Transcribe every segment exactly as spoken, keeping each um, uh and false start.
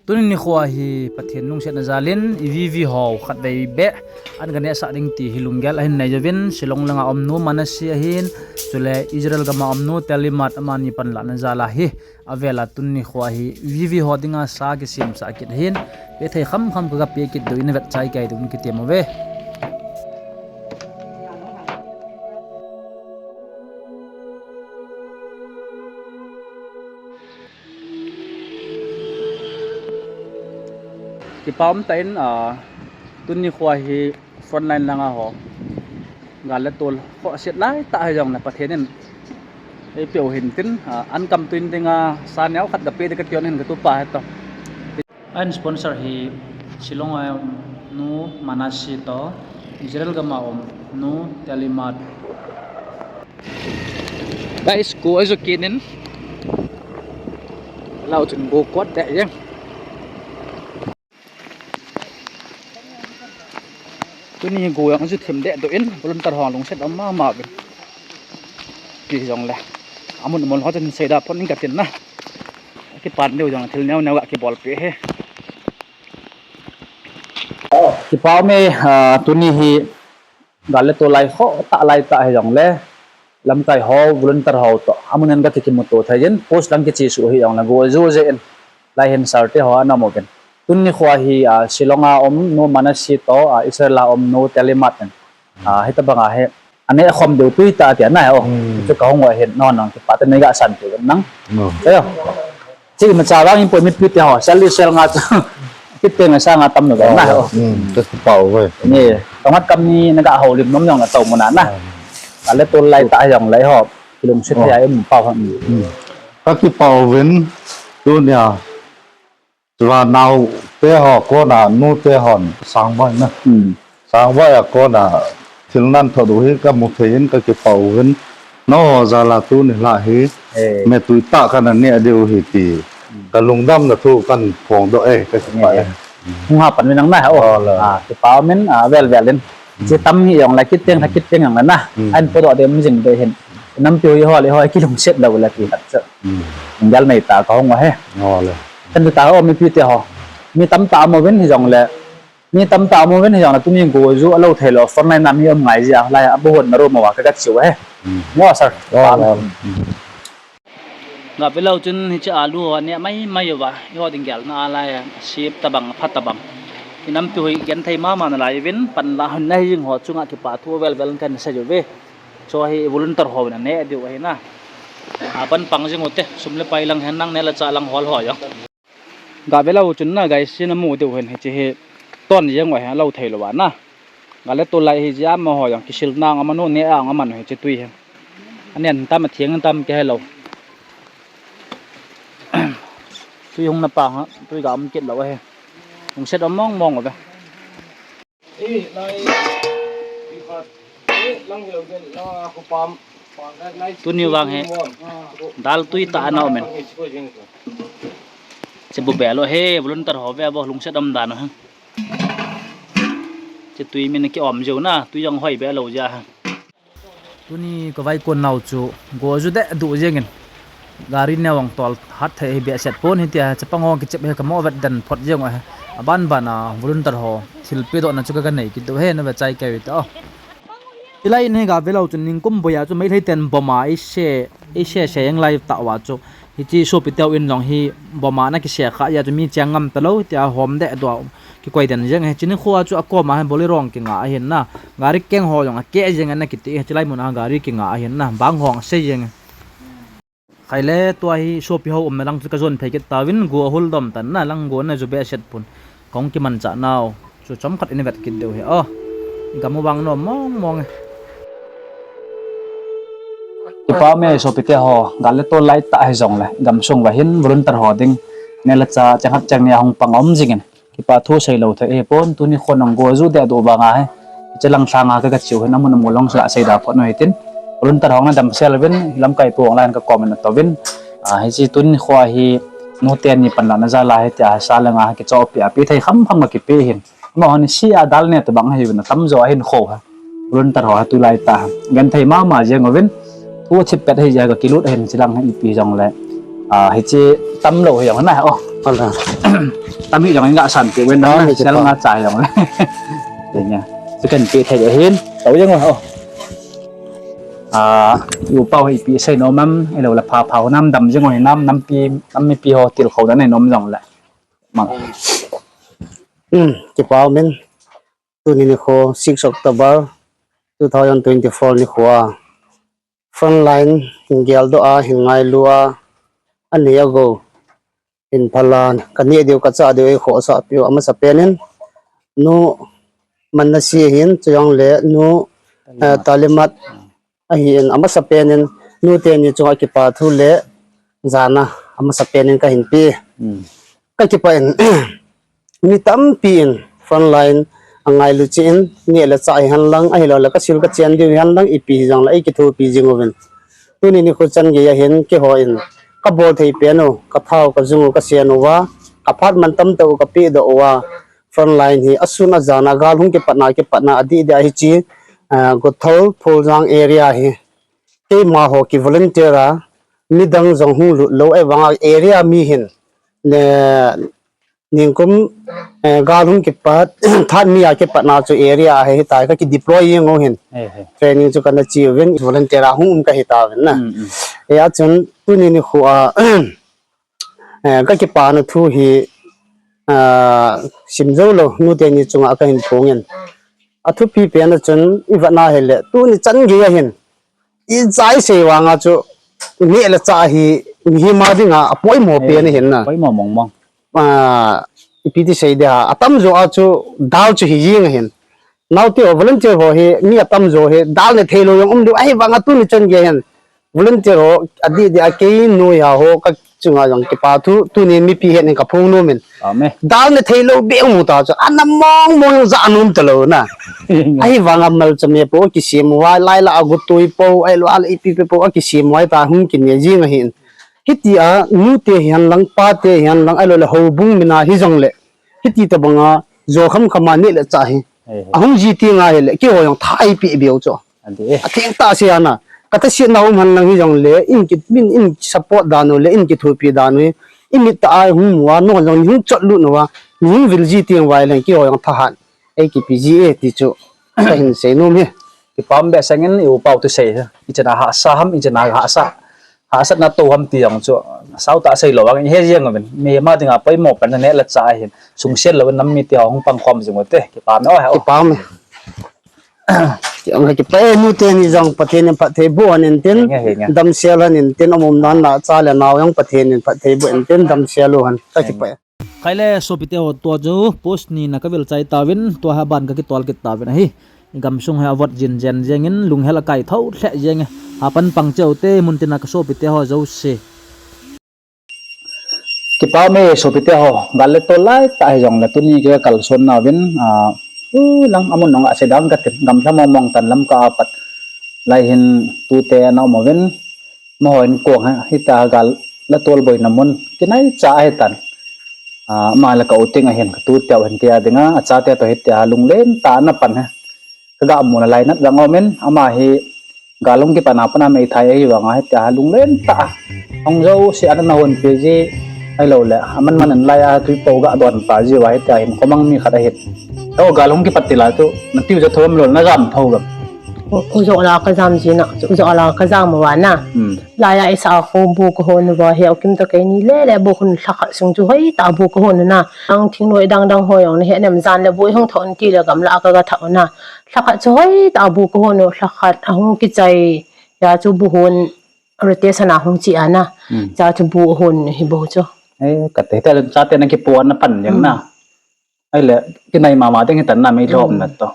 Tuni nikho hi Pathen lungsetna jalin, i VV ho khatvei beh an kanehsah ding ti hi lunggel ahin nei uvin, Shillong langa um nu Manasi ahin, chule Israel gama um nu Telimat amani panlahna jal ahi, avela tuni nikho hi VV ho dinga sa kisemsah kit ahin, pethei khamkham kaga pe kit diu in vetchai kei diu in kitem uve. Kipa umtah in, ah, tuni nikho hi frontline langa ho gal le tol khohse laitah hijongle Pathen in eipeu hintin, ah, an kamtui dinga sa neokhat kape ding kati un hin katupa hito. An sponsor hi Shillong a um nu Manasi to, Israel gama um nu Telimat. Guys, go ajo kit in. Lau chun go kot deh jeng. Tuni go jong ajo thim deh doh in, volunteer ho lungset um mama uvin. Hijongle amun mun ho chun seida phot ing katin na. Kipan diu jong thil neoneo ga kibolpeh e. Kipa ume, ah, tuni hi gal le tol lai khohtah laitah hijongle lamkai ho volunteer ho to amun hin kakimuto thei jin, post lang kichesuh hijongle go ajo jeh in lai hin sir te ho ana um uvin. Tuni nikho hi, ah, Shillong a um nu Manasi to, ah, Israel a um nu Telimat in, ah, hitabanga hi aneh khom diu twi tah tia na o. Chu kahung uva hin non nang kipa te neiga san uvin nang. Ayo. Chi imacha vang in poi mipi te ho, sel li sel nga chu. Kit teng asanga tamlou ve na ho. Kakipah uve. Ni, tongkhat kam ni naga houlim nom jong na tao muna na. Gal le tol laitah hijongle ho kilungset thei a um pau ham. Kakipah uvin, tunia chulai nao te ho kona nu te hon sangvai na. Sangvai a kona thil nan thot u hi kamu thei in kakipah uvin. Nangho jal a tuni lha hi metui tah kana neh diu ahi ti kalungdamna thu kahin phongdoh e, kakipah e. Hung ha pan uvin nang na ho. Ah, kipa umin, ah, velvel in. Chi tam hijongle kit teng lha kit teng jongle na. Ahin podoh ding um jing ding hin. Nampi ho hi ho le ho kilungset lou le ti khat chu. Lunggel nei tah kahung uva hi. Chan chu ta ho mipi te ho. Mi tamtah um uvin hijongle Mi tamtah um uvin hijongle tuni go ajo alou theilou frontline a mi um ngai jeh a lai a bu hon na room uva kaga cheu ahi. Mo sir. Ga velou chun hiche alu ho aneh maimai uva, eiho ding gelna a lai a sep tabang, apha tabang. Inampi ho hi genthei mama nalai uvin, panla hon nahi jing ho chunga kipa thu velvel kahin sei uve. Chu hi volunteer hon aneh diu ahi na. Apan pang jing ute, sum le pai lang hen lang neh le chah lang hol ho jong. Ga velou chun na guys, namu diu hin hiche hi ton jeng uva hi alou theilou va na. Gal le tol lai hi jeh a amaho jong kisil nang amanu neh ang amanu hiche twi hi. Anen tam atheng tam kihelou. Twi hung na pa ha, twi ga um kit lou ahi. Lungset um mong mong uve. Tuni vang hi dal twi tah ana um in. Che bu beh lou hi, volunteer ho ve vo lungset um dan u hi. Che twi min ki um jeu na, twi jong hoi beh lou jeh a hi. Tuni ka vaikon nau chu go ju deh duh jeng in. Gari neo ang tol hat thei hi behseh pon hitia, chapang ho kichep hi kamo vet den phot jeng u ahi. Aban ban a volunteer ho thilpeh dohna chu ka, ka nei kit diu ahi, na ve chai kei u hite o. Hilai in hi ga velou chun ningkum boi a chu Meitei ten bomb a eise, eise se jeng lai tah uva chu. Hiche sopi teu in jong hi bomb a ana kise kha jeh a chu mi cheng ngam talou, hitia hom deh duh a kikoi den jeng ahi. Chuni kho a chu akom a hi Bolero ang kinga ahin na. Gari keng ho jong akeh jeng ana kiti, hiche lai mun a gari kinga ahin na. Bang ho ang sei jeng. Khai le tua hi sopi ho umna lang chu ka jon phei kit tauvin, go ahul dom tan na, lang go na ju behseh pon. Kong kimanchah nau chu chomkhat in vet kit diu ahi o. Gam u vang nom mong mong e. Kipa me sopi te ho, gal le tol lai tah hijongle, gamsung uva hin volunteer ho ding neh le chah chang khat chang ni a hung pang um jing in. Kipa thu seilou thei ahipon, tuni khon ang go ju deh duh vang ahi. Hiche lang lhang a ka, ka cheu hin amun amun long sa seida phot u hitin. Volunteer ho nadam sel uvin, lamkai pu ho lang ka comment na touvin. Ah, hiche tuni kho a hi nu teni panlahna jal a hitia sa langa kichoh peh a, peh thei kham kham a kipe hin. Amaho ni sia dal ne tabang ahiuvin atamjo ahin kho ha. Volunteer ho hi tulai tah. Genthei mama jeng uvin. Thu thip pet hi jeh a ka kilut ahin chilang hi ipi jongle. Ah, hiche tamlou hi jong na o. Ala. Tam hi jong in ga san ti wen na, sel nga cha jong le. Ti nia. Chu kan pe thei ahin. Tau jong ho. A, u pau hi pi sei nom am, ilo la pha pha nam dam jing ho nam, nam pi, nam mi pi ho til kho na nei nom jong le. Mang. Um, kipa min. Tuni nikho six October two thousand twenty-four nikho a frontline hin geldoh a, hin ngailu a, anei agou hin phalan kaneh diu, kachah diu eikhohsah piu amasa penin nu Manasi hin, chujongle nu, eh, Talimat ahin, amasa penin nu teni chunga kipa thu le jana amasa penin kahin pe. Kakipah in, mi tampi in frontline angailu cheh in, neh le chah hihen lang, ahilou le kasil kachen diu hihen lang, ipi hijongle eikithopi jing uvin. Tuni nikho chan geiya hin keiho in kabol thei pen u, kathao, kajung u, kasen uva, kaphat mantam tah u kapehdoh uva, frontline hi asun ajan a gal hung kipatna, kipatna adih dih a hiche, ah, Guthol, Phuljang area hi keima ho kivolunteer a, midang jong hung lut lou, ahivanga area mi hin, ne, ningkum, eh, gal hung kipat, that mi a kipatna chu area a hi, hitia kakideploy jeng u hin. Training chu kana che uvin, volunteer a hung um kahi tauvin na. Hia chun, tuni nikho a, eh, kakipana thu hi, ah, simjou lou nu teni chunga kahin phongin. Athupi pen a chun, ivet na hile, tuni chan geiya hin ichai sei vanga chu neh le chah hi mihem a dinga apoimo pen ahin na. Poimo mong mong. Ah, ipi ti sei dia, atamjo a chu dal chu hi jeng ahin. Naote ho, volunteer ho hi mi atamjo hi dal ne theilou jong um diu, ahivanga tuni chan geiya hin volunteer ho adih dih a kei noiya ho kachunga jong kipa thu, tuni mipi het in kaphong nom in. Dal ne theilou beh um ta chu, ana mong mong jong ja nom talou na. Ahivanga malchame po akisem uva, lailah a gutui po, ahilou le ipi pi po akisem uva, hita hung kine jeng ahin. Hitia nute hihen lang, pate hihen lang, ahilou le houbung mina hijongle, hiti tobanga jo khamkham a neh le chah hi ahung ji tenga hile, keiho jong tha eipeh beu chu. Atheng tah se ana, katahsetna um hen lang hijongle, in ki, min in support dan u le in kithopi dan u hi, imit tah a hung mu a, nahon jong hung chotlut uva, hung vil ji teng uva ahile keiho jong thahat eikipe ji e ti chu kahin sei nom e. Kipah behseh in, i u pau thusei hi, ichan a hahsa ham, ichan a hahsa, hahsatna tou ham ti jong chu sao tah seilou vangin ihe jeng uvin, mihem a dinga poimo pen neh le chah ahin, sungset louvin nam mite hung pangkhom jing ute. Kipah e. Kipah e. Kipah e, nu teni jong Pathen in phatthei boh hen tin, damsel hen tin, um um dan a cha le nao jong Pathen in phatthei boh hen tin, damsel u hen. Kakipah e. Khaile sopite ho, tua chu post ni na kavel chai tauvin, tua hi aban kakitol kit tauvin ahi. Gamsung hi avot jin jen jengin, lunghel akai tho lheh jenge. Hapan pang cheu te, muntina kasopite ho jouse. Kipah e sopite ho, gal le tol lai tah hijongle tuni kakalson nauvin, a, u lang amun nong a sedang katin, gamla mong mong tan Lamka apat. Lai hin tute ana um uvin, amaho in kong hi, hita gal le tol boina mun kinaicha ahitan. A, ama le ka u Ting ahin, katute u hin tia dinga, achate toh hitia lunglen tah a ana pan hi. Kaga mu na lainat jong aumin, ama hi gal hung kipatna pana meithai ahivanga hitia lunglen tah a hung jouse ana honpi ji, ahilou le aman man in laiya tui po ga donpa jiuva hitia hin khomang mi khat ahin. O, gal hung kipat tila chu natiu ja thou am lou, najam thou am? U, u jo la kajam ji na, u jo la kajam uva na. Laiya isa a kho bu kahon uva hi, u Kim toh keini le le bu khun lhakhat sung chu hoitah a bu kahon u na. Ang thingnoi dang dang ho jong nahe nem, jan le bu ihung thou in tile gamla a kaga thou na. Lhakhat chu hoitah a bu kahon u, lhakhat ahung kichai a chu bu hon rotation a hung chi ana. Cha chu bu hon hi bou chu. Eh, kate ta chate na kipo na pan jeng na. Ahile kinai mama ding hitan na, meilhom na toh.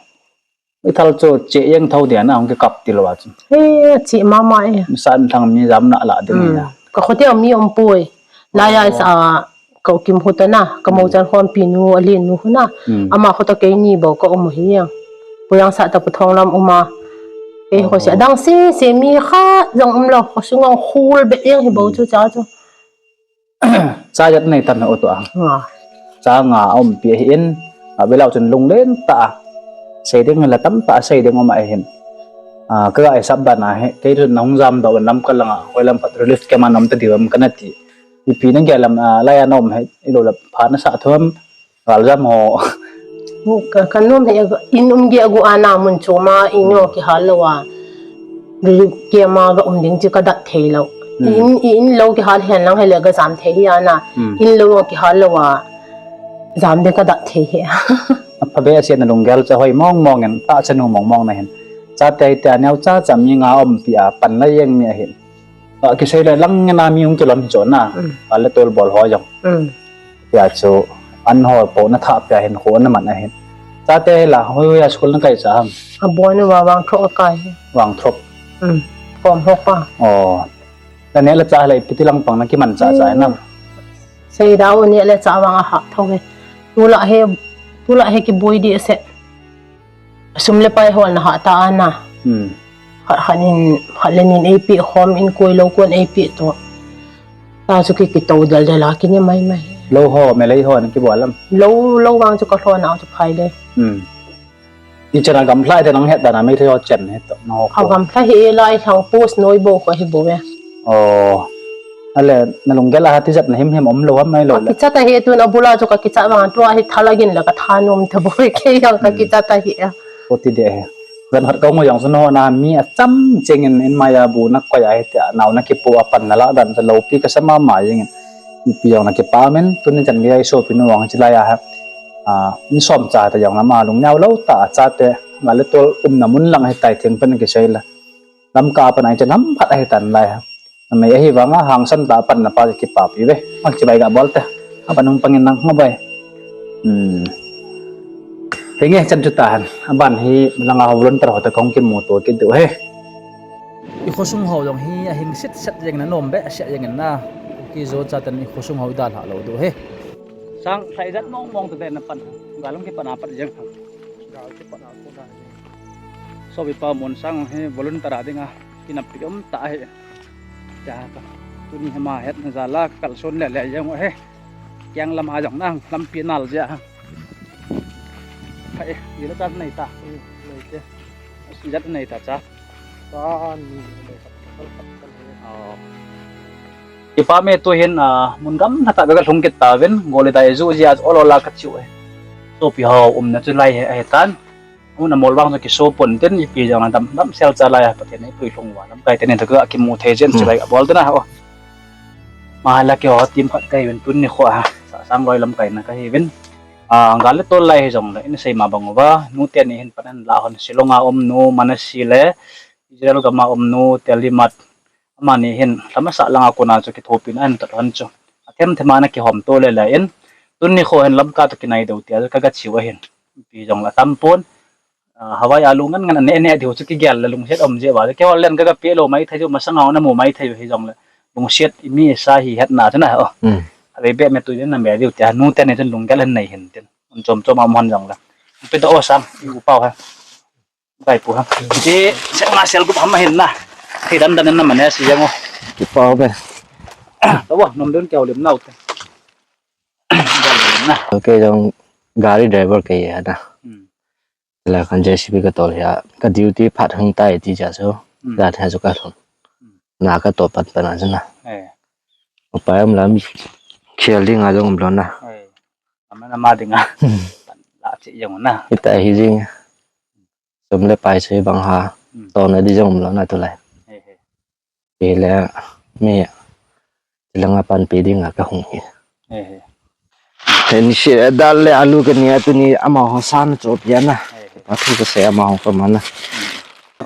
Ithal chu che jeng thou dia na, hung kikap til uva chu. Eh, che mama e. San thang mi jam na la ding na. Ka khote mi um poi. Laiya isa ka u Kim khu toh na, ka mochan khompi nu, alen nu khu na. Ama khu toh keini bou ka um u hi. Pu Jangsah toh Pu Thonglam uma. Keiho se adang sese mi khat jong umlou, khosung a khul bet jeng hi bou chu cha chu. Cha jat nei tan u toh a. Cha nga aumpi ahin, avel a chun lunglen tah a. Sei ding la tamtah sei ding um ahin. A, kaga hisap dan a hi, kei chun nahung jamdoh un Lamka langa, hoilam phat relief camp a naum ta diu am kana ti. Ipi nang gel lam, ah, lai a na um hi, ilo la pha na sa thum, gal jam ho. Ka, ka nom hi, in um ge gu ana mun chu ma, in ho kihal lou a. Ri ke ma ga um ding chu ka dat thei lou. Hmm. In, in lou kihal hian lang hi le ga jam thei hi ana. Hmm. In lou kihal lou a. Jam ding ka dat thei hi. A pha be a sia na lunggel cha hoi mong mong en, ta cha nu mong mong na hin. Chate te a neo cha cha mi nga um pi a pan la yeng mi a hin. A, kisei le lang nge na mi hung kilon hi chu na. Mm. A le tol bol ho jong. Mm. Tia chu an ho po na tha pia hin kho na man a hin. Chate la hoi hoi a school na kai cha ham. A bo ni wa wang throk a kai. Wang throk. Mm. Kom hok pa. Oh. La ne la cha le piti lang pang na ki man cha cha na. Mm. Sei da u ne le cha wang a ha thong he. Tu la he, tu la he ki boi di se. Sum le pai hol na ha ta ana. Hmm. Khat khat in, khat le nin eipi khom in koi lou kon eipi to. Ta chu ki, ki to del del a ki ni mai mai. Lou ho, me lei ho, na ki bol lam. Lou, lou vang chu ka hlon a chu phai le. Hmm. I chan a gamlha te nang het dan a mi thei ho chen he to, na ho A ko. Gamlha hi e lai thang post noi bo ko hi bo e. Oh. Ale, na lunggel a ha ti jat na him him um lou ham mai lou A le. Kichat a hi tun a bula chu ka kichat vang tu a hi thalagin le ka thanom the bo ke yang ka Hmm. kichat a hi a. Ko ti de he. Gan hat ko ngo yang sun ho na mi a cham cheng in, in mai a bu na ko ya he te a nau na ki pu a pan na la dan sa lou pi ka sa ma ma yang in. Pi yang na ki pa men tun ni chan ge ai so pi nu wang chi lai a ha. A, in som cha ta yang na ma lung nyau lou ta cha te. Nga le tol um na mun lang he tai theng pen ki sei la. Lamka a pan a i chan ham khat ahi tan lai ha. Namei ahi vang a hangsan ta pan na pa kipa pi ve. Mang chibai ga bol te. A pan hung pangin nang nga bai. Hmm. Henge chan chu ta han. A ban hi langa ho volunteer ho ta kong kimu to ki du he. I khosung ho jong hi a hing sit set jeng na nom be set jeng na. Ki jo cha tan i khosung ho da la lo du he. Sang thai jat mong mong ta de na pan. Galung ki pan a pat jeng. Gal ki pan a pat. Sopi pa Monsang hi volunteer a dinga kinap pi um ta hi. Tia ka. Tuni hi ma het na jala kalson le le jeng he. Kiang lam a jong nang lampi nal ja. Hai, ila ta nei ta. Nei te. Jat nei ta cha. Ta ni nei ta. Oh. Kipa me tu hin, ah, mun gamla tah beka lhung kit tauvin, gol le dai ju jia ol ol a ka chiu e. Sopi ho umna chu lai he, he tan. Mun a mol vang chu kiso pon tin, ipi jong a dam, dam sel cha lai a, Pathen in pui lhung uva, lamkai te ni tah ka kimu thei jen Hmm. chibai ka bol te na, oh. Ma la ki ho team khat ka hi uvin tun ni kho a, sa sang loi lamkai na ka hi uvin. Ah, gal le tol lai hi jong le, in sei ma bang uva, nu te ni hin pan an la hon Shillong a um nu, Manasi le, Israel gam a um nu, Telimat, Amani hin, lama sa langa kona chu kithopi na an tat hon chu. A them them a na kihom to le le in, tun ni kho hin lamka to kinai do tia ka ga chiu a hin. Pi jong la tam pon, ah, Hawaii a lu ngan ngan ne ne diu chu kigel la lungset um je ba. Ke hol len ka ga pe lo mai thei ju masang a na mu mai thei hi jong le. Lungset i mi sa hi het na chu na, oh. Hmm. A ve be me tu na me diu tia nu te ni chun lunggel hin nei hin tin. Un chom chom a mon jong la. Pe do o sang, i u pau ha. Bai pu ha. Ti, se nga sel gup ham hin na. Thei dan dan na mane si jang o. Kipa be. Tawa, nom dun keu lim nau te. Na. Okay, jong gari driver ke ya na. Hmm. La kan J C B ka tol ya. Ka duty phat hung tai ti ja so. Hmm. La tha so ka thon. Hmm. Na ka to pat pa na na. Eh. Upa am lam khel ding a jong lo na. Eh. Ama na ma ding a. Hmm. La chi jong na. Ita hi jing. Sum le pai sei bang ha. Hmm. To na di jong lo na tu lai. He, he. Ti le mi ti langa pan pi ding a ka hung hi. He, he. Ni si dal le alu ka ni a tu ni ama ho san cho pia na. He, he. Pa thu ka sei ama ho ka ma na.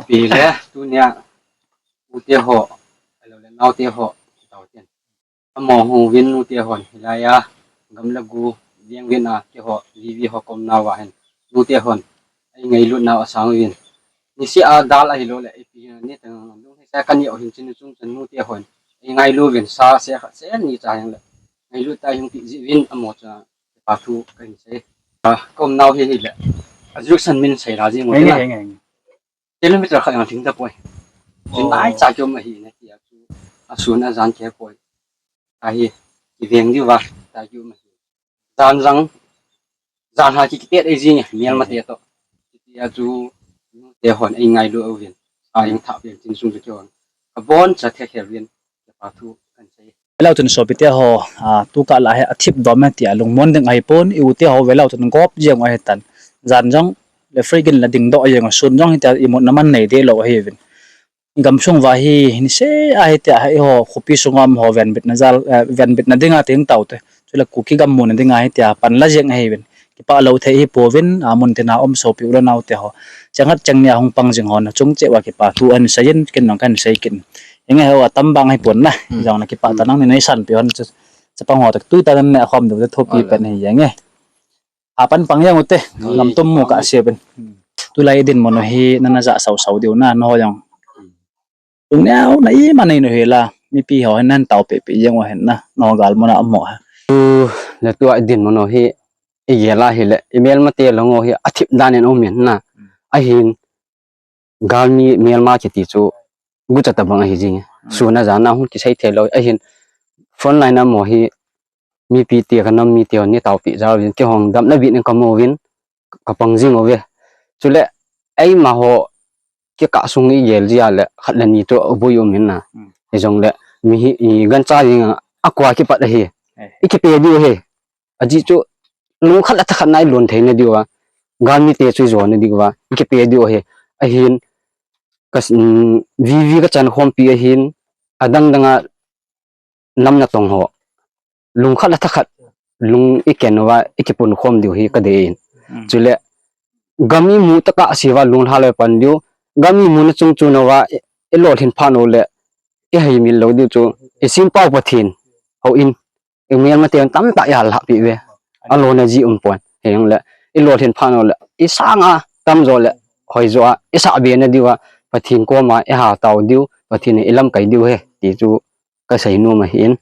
Pi le tu ni a u te ho. Alo le nau te ho. Tau ten. Amaho uvin nu te hon hilai a, gam le gu, veng vin a, keiho, vivi ho kom nau a hin, nu te hon, ei ngailut nau a sang uvin. Nisi a dal a hilou le, ei pi hin, ni teng, lung hei sa ka ni o hin chin chung chun nu te hon, ei ngailu uvin, sa se khat se ni cha hin le, ngailut ta hin pi ji uvin, amo cha, pa thu ka hin sei. A, kom nau hi hi le, a juk san min sei la ji mo Henge, na. Henge, henge. Kilometer khat jong thing ta poi. Jin Oh. lai cha kium ahi na tia chu. A sun a jan ke poi. Ahi. Kiveng diu va. Ta kium ahi. Jan jang. Jan ha ki kitet ei jing. Mial ma te to. Tia chu. Te hon ei ngailu uvin. A ing tha pen tin sung chu ke hon. Ka bon cha the khe uvin. Ke pa thu kan sei. Velou chun sopite ho, a, tukah lah hi athip dom e tia lungmon ding ahipon, i u te ho velou chun gop jeng u ahitan. Jan jong le free gin la dingdoh jeng u, sun jong hitia imutna man nei deh lou ahiuvin. I gamsung uva hi, niseh a hitia, eiho khopi sunga um ho venbitna jal, eh, venbitna dinga teng taute. Chule Kuki gam muna dinga hitia pan la jeng ahiuvin. Kipah lou thei hipouvin, a, muntina um sopi u le naote ho. Cheng khat cheng ni a hung pang jing ho nachung cheh uva kipa thu ahin seiyin, ken jong kahin sei kit. Inge ho atam bang ahipon na. Jong na kipah ta nang ni nei sanpeh hon chu. Chapang ho tak tui ta nan ne khom diu te thupi pen hi inge. Hapan pang jeng ute, gamtum mu kah seuvin. Tulai dinmun u hi nana ja sau sau diu na, nangho jong. Lungneo na iman nei nu hila, mipi ho hin nan taopeh peh jeng u ahin na, nangho galmuna um ho ha. Tu, le tua dinmun u hi, igel a hile, imelmate lang u hi, athip dan in umin na. Ahin, galmi melma kiti chu, gucha tabang ahi jing e. Sun a jan a hung kisei thei lou, ahin, frontline a um ho hi, mipite, kanam mite hon nei taopeh jal uvin, keihon damna bit in kamu uvin, kapang jing uve. Chule, eimaho, kikah sung igel jia le, khat le ni chu aboi umin na. Hijongle, mi hi, i gancha jing a, akua kipat ahi. I kipe diu ahi. Ajeh chu, lungkhat le thakhat na ilon theina diuva, galmite chu ijona diuva, i kipe diu ahi. Ahin, ka, um, V V kachan khompi ahin, adang dang a, nam natong ho. Lungkhat le thakhat, lung iken uva, ikipun khom diu hi kadei in. Chule, gam imu tokah seuva lunglha lou pan diu, gam imuna chung chun uva, i, ilolhin phat u le, ihaimil lou diu chu, isim pau Pathen, houin, imelmate tamtah ihal lhahpeh uve. Alona ji umpon, hijongle, ilolhin phat u le, isanga tamjo le, hoijo a, isahbe na diuva, Pathen koma, ihatao diu, Pathen in ilamkai diu ahi, ti chu, kasei nom ahin.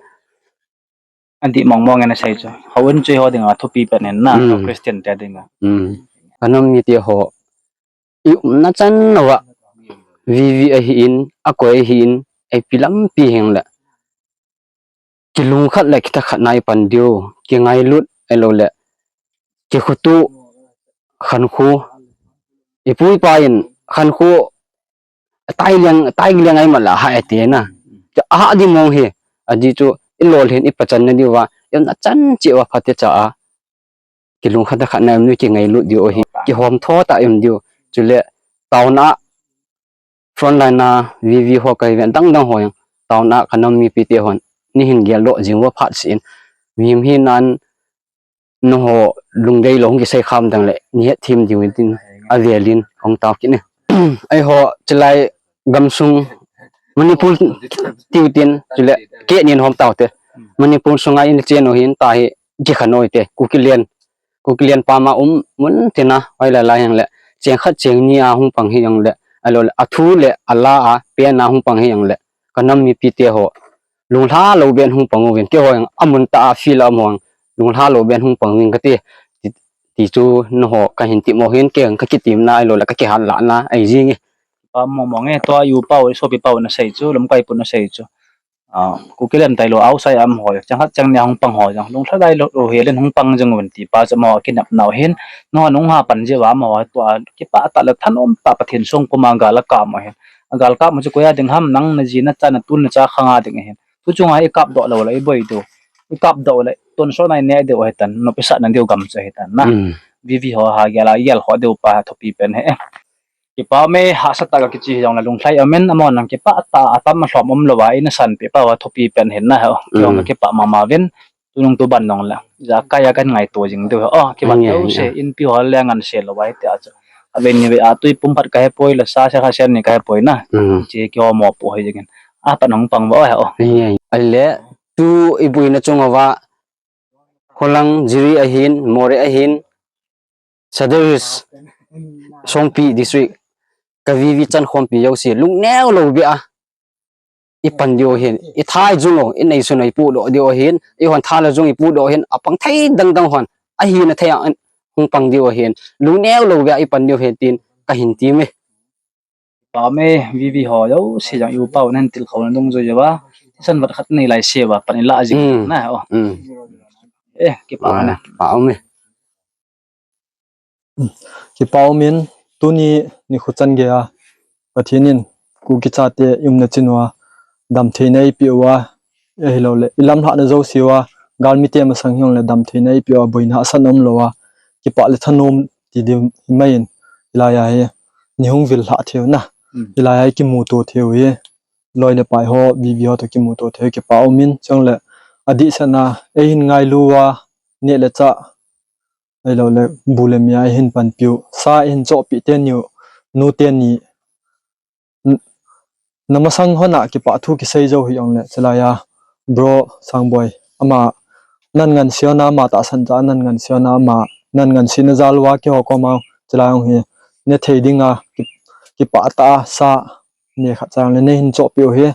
Adih mong mong e nasei chu. Houin chu eiho dinga thupi pen ahin na, Christian te dinga. Kanam mite ho, i umna chan uva, V V ahin, akoi ahin, ipi lampi hijongle, kilungkhat le kithakhat na ipan diu, kingailut, ahiloule, kikhutuh, khankho, ipu ipa in, khankho, tai leng, tai leng ahi mala, ha ati na. Aha di mong hi, ajeh chu, ilolhin, ipachan na diuva, iumna chan cheh uva phatecha a, kilungkhat le khat na um diu, kingailut diu ahi, kihom tho tah um diu, chule, taona, frontline a, V V ho kahiuve, dang dang ho jong, taona, kanam mipite hon, neihin geldoh jing uva phat seh in, mihem hinan, nangho lungdei lou hung kisei kham dang le, neihet them diu tin, avel in, hung tao kit e. Eiho, chulai gamsung, Manipur tiu tin, chule, kei nin hom taute. Manipur sunga ichen u hin, tua hi, kikhen u hite, Kukiland, Kukiland pam a um, mun tina, hoilai lai hijongle, cheng khat cheng ni a hung pang hijongle, ahiloule, athu le, ala a, pen a hung pang hijongle, kanam mipite ho, lunglha lou ben hung pang uvin, keiho jong amun tah a field a um ho jong, lunglha lou ben hung pang uvin kati, ti, ti chu nangho kahin timo hin, kei jong kakitemna ahiloule kakihat lahna ahi jing e. Pa mong mong e, tua i u pau, i sopi pau nasei chu, lamkai pun nasei chu. A, Kukiland tailou, outside a um ho, cheng khat cheng ni a hung pang ho jong, lunglha lai lou, lou helin hung pang jing uvin ti pa chu amaho kinepna u hin, nangho nung ha pan jeh uva amaho, tua, kipah tah le thanom tah Pathen songpum a gal akap u hin. Agal kap u chu koi a ding ham, nang naji nacha, natu nacha khang a ding ahin. Tu chunga ikapdoh lou le, iboi diu. Ikapdoh le, tonsot na ineh diu ahitan, nopsahna diu gam chu ahitan na. V V ho ha gel a, gel khoh diu pa thupi pen ahi. Kipa ume, hahsa tah a kiche hijongle lunglhai umin, amahon jong kipah tah a atam alhom umlouva, eina sanpeh pau a thupi pen ahin na ho. Kei jong kakipah mama uvin, tunung tuban jongle. Ijakai a kahin ngaito jing diu ho. O, kibat jouse, inpi ho le nganse louva hitia chu. Aven ni ve a tui pum phat kahepoi, lasa se kha sen ni kahepoi na. Che keiho mopo hi jengin. Apat hung pang uva ho. Ahile, tu iboina chung uva, Kholang, Jiri ahin, Moreh ahin, Sadar Hills, Songpi District, ka V V chankhompi jouse, lungneo lou beh a ipan diu ahin, itha ijung u, inei sun u ipohdoh diu ahin, eihon tha le jung ipohdoh ahin, apang thei dang dang hon, ahina thei a hung pang diu ahin, lungneo lou beh a ipan diu ahin tin, kahin temme. Pame, V V ho jouse jong i u pau nahin tilkhouna dungjuiya, thisan vat khat nei laiseuva pan ilah jing na o. Eh, kipah na. Pame. Kipah umin, tuni nikho chan geiya Pathen in Kuki chate i umna chin uva damtheina eipeh uva, Ahilou le, i lamlhahna jouse uva, galmite masang hijongle damtheina eipeh uva, boina asan umlou a, kipah le thanom ti ding himai in, hilai a hi, nei hung vil lhah thei u na. Hilai a hi kimuto thei u hi, loi le pai ho, V V ho toh kimuto thei u kipah um in, chule, adehset a, eihin ngailu uva, neh le chah, ahilou le, bu le mia eihin panpi u, sa eihin chohpeh teni u, nu teni, n-, na masang hon a kipah thu kisei jou hijongle, chulai a, bro Sangboi, ama, nan ngansena, ama tahsan jal a nan ngansena, ama, nan ngansena jal uva keiho koma, chulai jong hi, ne thei ding a, ki-, kipah tah a, sa, ne khat cha le neihin chohpeh u hi.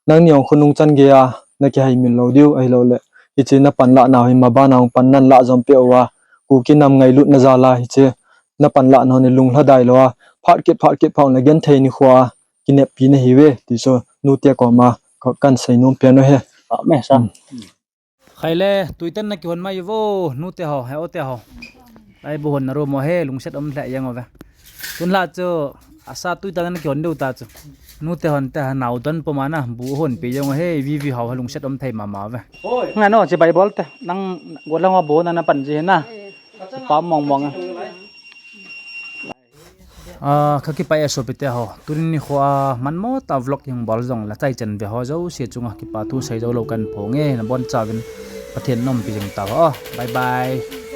Nangni jong khonung chan gei a, na kihaimil lou diu, ahilou le. Hiche na panlah nau hi, maban a jong pan nan lah jom peh uva. Kuki nam ngailutna jal a, hiche na panlah nau hi lunglhadai lou a. Phat kit, phat kit, phat le genthei nikho a, kineppi nahiuve, ti chu nute koma, ka, kan seinom pen u hi. Amen, sa. Hmm. Khai le, tuitan na kihon mai uvo, nute ho, he o te ho. Lai bu hon na ro mo he, lungset um lheh jeng uve. Tun la chu, asa tuitan na kihon diu ta chu. Nute hon te ha nau don puma na, bu hon pe jeng u he, V V ho he lungset um thei mama uve. Nga no, chi Bible te, nang golang o bu na na pan ji na. Pa mong mong. Ah, ka kipah e sopite ho. Tuni nikho a manmo tah vlog hung bol jongle chai chan ve ho jouse chunga kipah thu sei jou lou kan phong e, nabonchauvin Pathen in umpi jing tauhen. Bye bye.